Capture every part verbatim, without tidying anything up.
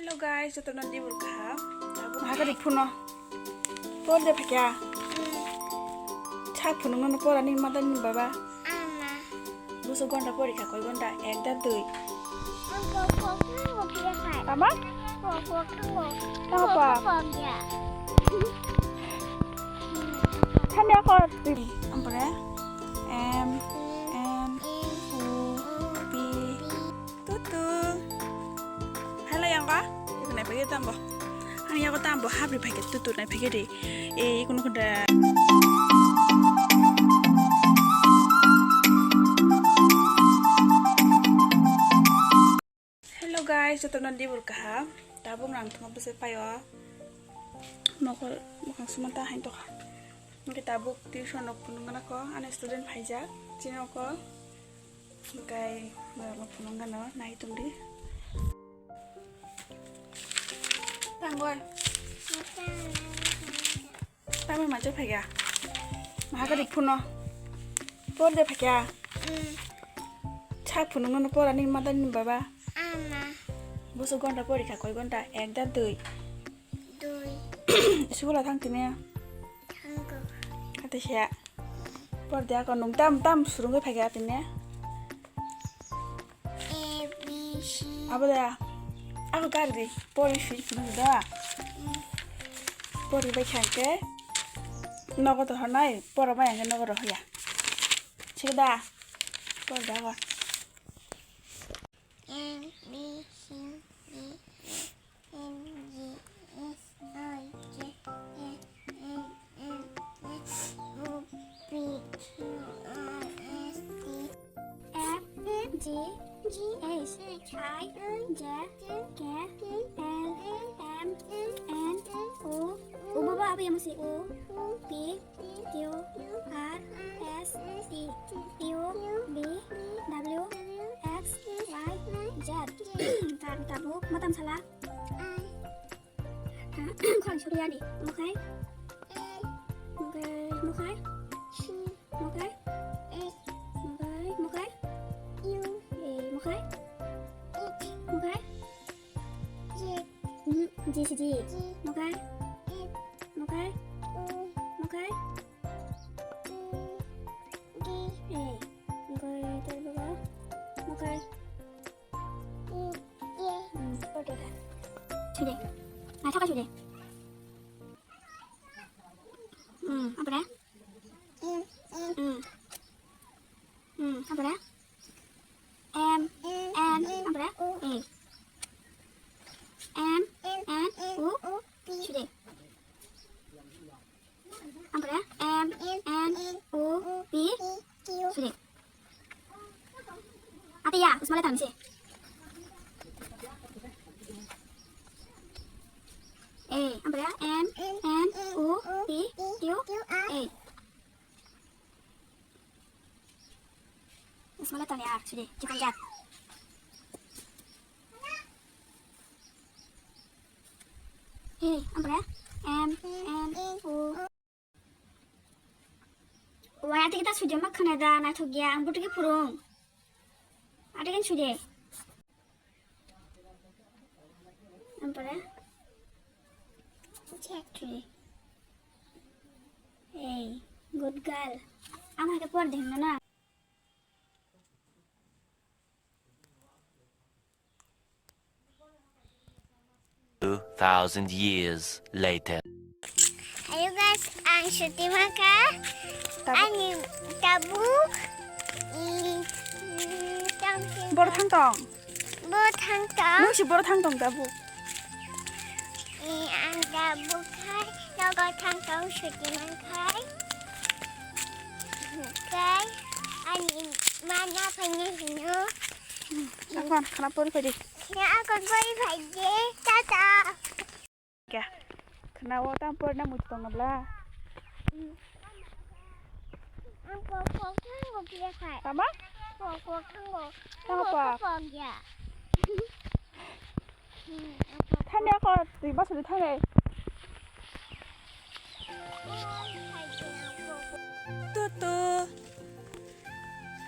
Hello guys, jotono dibur kaham. Tabuk hakari phuno. Por de phakya. Sa phunung no por ani mother ni baba. Ama. Buso gonta pori kha, koi gonta? Ek da dui. Ang pok pok thango pia khai. Tama? Pok pok thango. Tama pok pok ya. Thani ako. Ampore. M N O P. Tutu. Hello yang ka? Iku nai pagi tambo. Ani aku tambo habri pagi tutu nai pagi di. Eh, iku nuku da. Hello guys, jotono dibur kaham. Tabuk nang thuma bese payo. Mokol mokang sumanta hain tokha. Mungkin tabuk tuition rok phunung gana ko, ani student phaijak. Chini ko. Kai mara phunung gana nai tungdi. Tangoi. Tamo macho phakya. Maha kari phuno. Por de phakya. Sa phunung no por ani mother ni baba. Ama. Buso gonta pori kha, koi gonta? Ek da dui. Dui. School thang tini. Thango. Kate sia. Por de ako nung tam tam surungwi phakya tini. A, B, C. Abo da. Ako gari di. Pori si phunung da. Pori bai kha ke. Nogo to hanai. Poro bai ang nogo rohya. Chikda. Por de ako. A, B, C, D, E, F, G, H, I, J, K, L, M, N, O, P, Q, R, S, T, F, G, H, I, J, K, L, M, N, O, O, baba, apa yang masih? O, P, Q, R, S, T, U, V, W, X, Y, Z. Tabuk, matam sala. Khang suri ani. Mokai. Mokai, mokai. Mokai. Mokai, mokai. Eh, mokai. Mokai. Hmm, G si G. Mokai. Mokai. Mokai. Eh, mokai, mokai. Mokai. Hmm, okay da. Sudi. Nah, thaka sudi. Hmm, apa da? Hmm. Hmm, apa da? M, N, apa da? A. M, N, O, P. Sudi. Apa da? M, N, O, P. Sudi. Apa ya? Usmala tansi. A, apa da? M, N, O, P, Q, A. Usmala tani ar, sudi, chikan jat. Hey, ampre, M, N, O. Wai, ati kita sudi ma khana da, naithok ya, ang butuki phurung. Ati kan sudi. Ampre. Check. Hey, good girl. Ang hai por ding na. Two thousand years later. Hello guys, ang Shruti Maka. Tabuk. Ani tabuk. I, i, something. Bor thang tong. Bor thang tong. Nung si bor thang tong tabuk. I, ang tabuk khai, nogo thang tong Shruti Maka khai. Khai, ani mana phai ni hino. Akon, khana pori phai di. Khana akon pori phai di. Tata. Kya? Khana o tam pori na muji tong na bla. Ang pok pok thango pia khai. Tama? Pok pok thango. Tama pok. Pok ya. Thani ako, twi bwswk di thani. Tutu.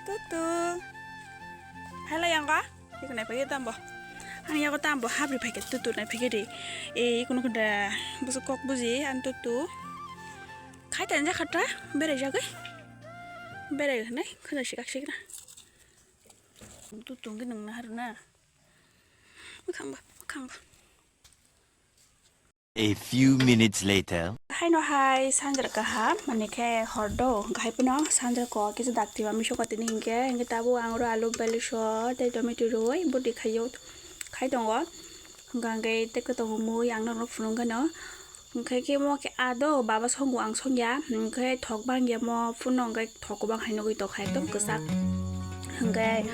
Tutu. Hello, yang ka? Iku nai pagi tambo. Ani yago tamo bo habri phaikhe tutu nai phaikhe ri. E, kunu kunda busu kok buji an tutu. Khai tan jakha ta, berai jagwi. Berai hwnai, khuna sikak sikna. Tutu ngi nung na haruna. Mukhang ba, mukhang ba. A few minutes later. Haino hai sanjra kaham, mane khe hor do, hwnkhe hai phano sanjra ko kisa dakti ma miso kotini hinkhe, hinkhe tabuk ang oro alu balisor tei tomato rwi bwtwi khaio, khai tongo. Hwnkhe ang khe tei kwtwng mui ang norok phunukgano. Hwnkhe khe mo khe ado baba songo ang songya, hwnkhe thok bangya mo phunukgwi. Thok kwbang hai nugwi tongkha ekdom kwchak. Hwnkhe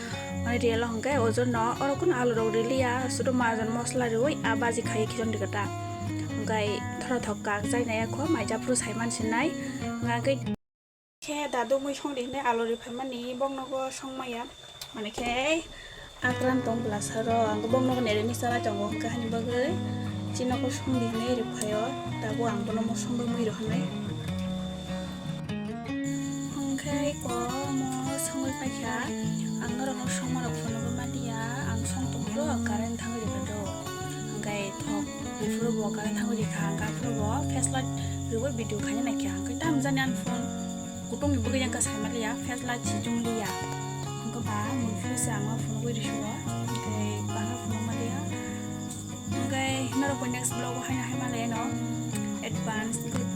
mane real o hwnkhe ojono oro kunu alu rok riliya, sudu majon mosla riui a baji khai khichon rikata. Hwnkhe thora thok kak jai nai kho mai japhuru sai man sinai. Hwnkhe khe dadu mui songdi hinui alu riphaimani boknogo songmaya. Mane khe akran tong bwlasaro, ang boknogo nereni chalai tongo, hwnkhe hani bagwi chini nogo songdi hinui riphaio, tabuk ang bono mosongwi mui rw hinui. Hwnkhe ko mo songwi paikha, ang norokno songmarok phunugwi manliya, ang song tongphuru current thangwi rikha do. Hwnkhe thok biphuru bo current thangwi rikha, ang aphuru bo flashlight rwui video khaina naikha, hwnkhe tamo jani ani phone. Kutung ni bwgwi jang ka sai maliya, face light si jung liya. Hwnkhe ba mui phuru se ang ma phunugwi risugo. Hwnkhe bahai phunuk maliya. Hwnkhe norok bo next vlog o haino hai malai no. Advance good